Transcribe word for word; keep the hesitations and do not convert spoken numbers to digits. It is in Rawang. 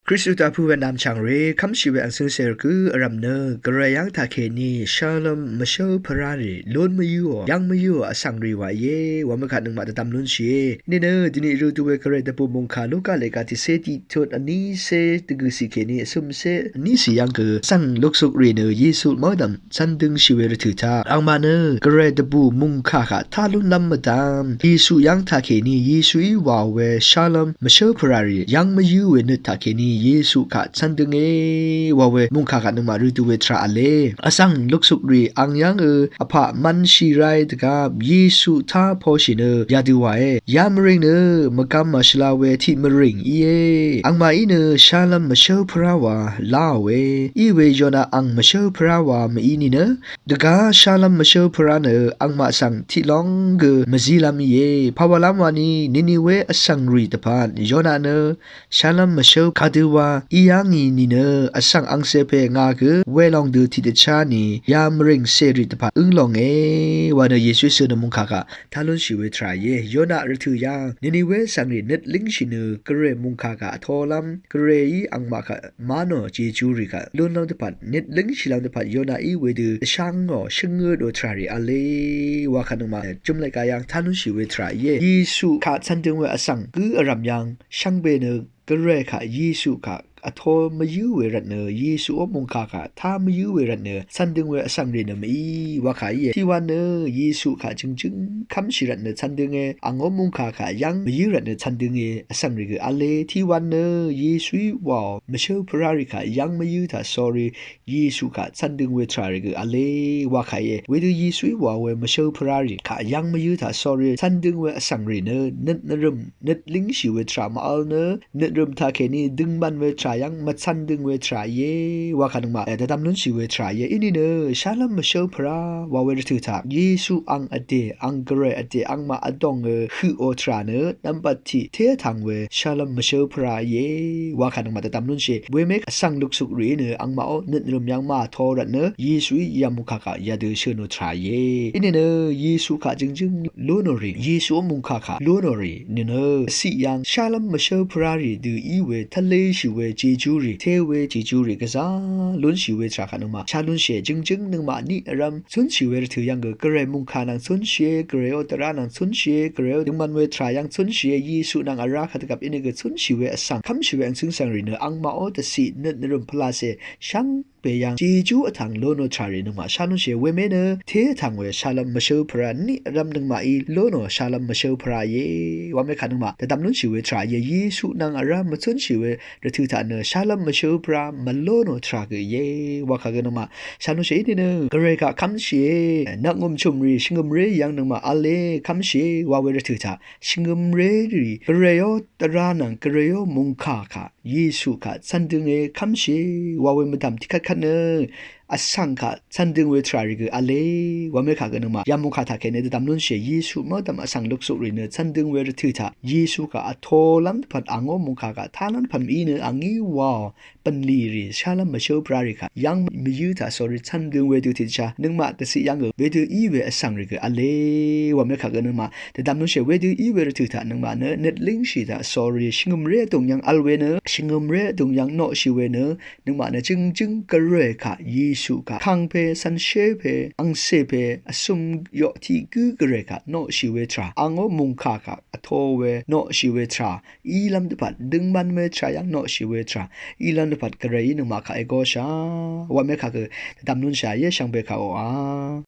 Kristu taq pø̄ we nvmchv̀ng rì kv́mshì we ang cǿngcè rvgø̄ vrv̀m nø gvray yv́ng taqkèní shálv́m mvshǿl pvrá rì lún mvyǿò yv́ng mvyǿò vsvng rì wàìe. Wamø kaq nøngmaq dvdvm lúnshìe. Inìnø dvni rø du we gvray dvbù mòngkà Luka lèga tiqcé tiqtut vnícé dvgø̀cì kèní vcǿmcé vnícì yv́ng gø vsvng luksuk rì nø Yesu mvdv̀m cv̄n dø̄ngshì we rvtø̀ taq angmaq nø gvray dvbù mòngkà kaq tá lúnlv́m mvdv̀m Yesu yv́ng taqkèní Yesuí wàò we shálv́m mvshǿl pvrá rì yv́ng mvyǿ we nøt taqkèní Yesu kaq cv̄n dø̄nge wa we mòngkà kaq nøngmaq rø du we tvrà v̄le. Vsvng luksuk rì ang yv́ngø vpaq mv̄nshì ráì dvgvp Yesu tá poshì nø yadø wàe. Ya mvrìng nø mvgvm màshvla we tiq mvrìng íe. Angmaqí nø shálv́m mvshǿl pvrá wa láò we. Í we Yona ang mvshǿl pvrá wa mv-í nìnø dvgá shálv́m mvshǿl pvrá nø angmaq svng tiq long gø mvzílv́m íe. Pàwàlv́m wani Niniwe vsvng rì dvpvt Yona nø shálv́m mvshǿl kadø wa í yá ngì nìnø vsvng angcè pè ngà gø welòng dø tiqdvchá ni ya mvrìng cèrì dvpvt ǿng longe wa nø Yesuí cø̄ nø mòngkà kaq tá lúnshì we tvrà íe. Yona rvtø̀ yv́ng Niniwe vsvng rì nøt língshì nø gvray mòngkà kaq vtolv́m gvrayí angmaq kaq má nò jejú rì kaq lúnlv́m dvpvt nøt língshìlv́m dvpvt Yonaí wedø dvsháng ngò shǿngǿ do tvrà rì v̄le. Wa kaq nøngmaq jø̀mlè ga yv́ng tá lúnshì we tvrà íe. Yesu kaq cv̄n dø̄ng we vsvng gǿ vrv̀m yv́ng shvngbe nø gvray kaq Yesu kaq vtō mvyǿ we rvtnø Yesuó mòngkà kaq tá mvyǿ we rvtnø cv̄n dø̄ng we vsvng rì nø mv-í wa kà íe. Tiqwan nø Yesu kaq jø̀ngjǿng kv́mshì rvtnø cv̄n dø̄nge angó mòngkà kaq yv́ng mvyǿ rvtnø cv̄n dø̄nge vsvng rì gø v̄le. Tiqwan nø Yesuí wàò mvshǿl pvrá rì kaq yv́ng mvyǿ taq sórí Yesu kaq cv̄n dø̄ng we tvrà rì gø v̄le wa kà íe. Wedø Yesuí wàò we mvshǿl pvrá rì kaq yv́ng mvyǿ taq sórí cv̄n dø̄ng we vsvng rì nø nøt nvrø̀m nøt língshì we tvrà mv-vl nø nøt rø̀m taqkèní døngman we tvrà yv́ng mvcv̄n dø̄ng we tvrà íe. Wa kaq nøngmaq dvdvm lúnshì we tvrà íe. Inìnø shálv́m mvshǿl pvrá wa we rvtø̀ taq Yesu ang vdè ang gvray vdè angmaq vdòngø høqò tvrà nø nvmbat tiq té vtv̀ng we shálv́m mvshǿl pvrá íe. Wa kaq nøngmaq dvdvm lúnshìe. Wemé vsvng luksuk rìí nø angmaqó nøt nvrø̀m yv́ng màvtō rvtnø Yesuí ya mòngkà kaq yadø shø̀n ò tvrà íe. Inìnø Yesu kaq jø̀ngjǿng lú nò rì Yesuó mòngkà kaq lú nò rì nìnø vciq yv́ng shálv́m mvshǿl pvrá rì dø í we tvléshì we jejú rì té we jejú rì gvzá lúnshì we tvrà kaq nøngmaq shá lúnshìe. Jø̀ngjǿng nøngmaq niq vrv́m cúnshì we rvtø̀ yv́ng gø gvray mòngkà nvng cúnshìe, gvrayó dvrá nvng cúnshìe, gvrayó døngman we tvrà yv́ng cúnshìe, Yesu nvng vrá kadvgvp ínìgø cúnshì we vsvng kv́mshì we angcǿng svng rì nø angmaqó dvciq nøt nvrø̀m pvlacè shvngbe yv́ng jejú vtv̀ng lú nò tvrà rì nøngmaq shá lúnshìe. Wemé nø té vtv̀ng we shálv́m mvshǿl pvrá niq vrv́m nøngmaqí lú nò shálv́m mvshǿl pvrá íe. Wamé kaq nøngmaq dvdvm lúnshì we tvrà íe. Yesu nvng vrá mvcúnshì we rvtø̀ taq nø shálv́m mvshǿl pvrá mvlú nò tvrà gø íe. Wa kaq gø nøngmaq shá lúnshìe. Inìnø gvray kaq kv́mshìe. Nvkngø̀m chø̀mrì shvngø̀mré yv́ng nøngmaq v̄le kv́mshìe wa we rvtø̀ taq shvngø̀mré rì gvrayó dvrá nvng gvrayó mòngkà kaq Yesu kaq cv̄n dø̄nge kv́mshìe wa we mvdv̀m tiqkvtkvt nø vsvng kaq cv̄n dø̄ng we tvrà rì gø v̄le. Wamé kaq gø nøngmaq ya mòngkà taqkèní dvdvm lúnshìe. Yesu mvdv̀m vsvng luksuk rì nø cv̄n dø̄ng we rvtø̀ taq Yesu kaq vtōlv́m dvpvt angó mòngkà kaq tálv́m dvpvt mv-í nø angí waò bv̀nlì rì shálv́m mvshǿl pvrá rì kaq yv́ng mvyǿ taq sórí cv̄n dø̄ng wedø tiqdvchá nøngmaq dvciq yv́ng gø wedø í we vsvng rì gø v̄le. Wamé kaq gø nøngmaq dvdvm lúnshìe. Wedø í we rvtø̀ taq nøngmaq nø nøt língshì taq sórí shvngø̀mré vdùng yv́ng vl we nø shvngø̀mré vdùng yv́ng noqshì we nø nøngmaq nø jø̀ngjǿng gvray kaq Yesu kaq kangpè cv̄nshé pè angcè pè vsøm yoq tiq gǿ gvray kaq noqshì we tvrà angó mòngkà kaq vtō we noqshì we tvrà ílv́m dvpvt døngman we tvrà yv́ng noqshì we tvrà ílv́m dvpvt gvrayí nøngmaq kaq ègóshà. Wamé kaq gø dvdvm lúnshà íe shvngbe kaq oqà.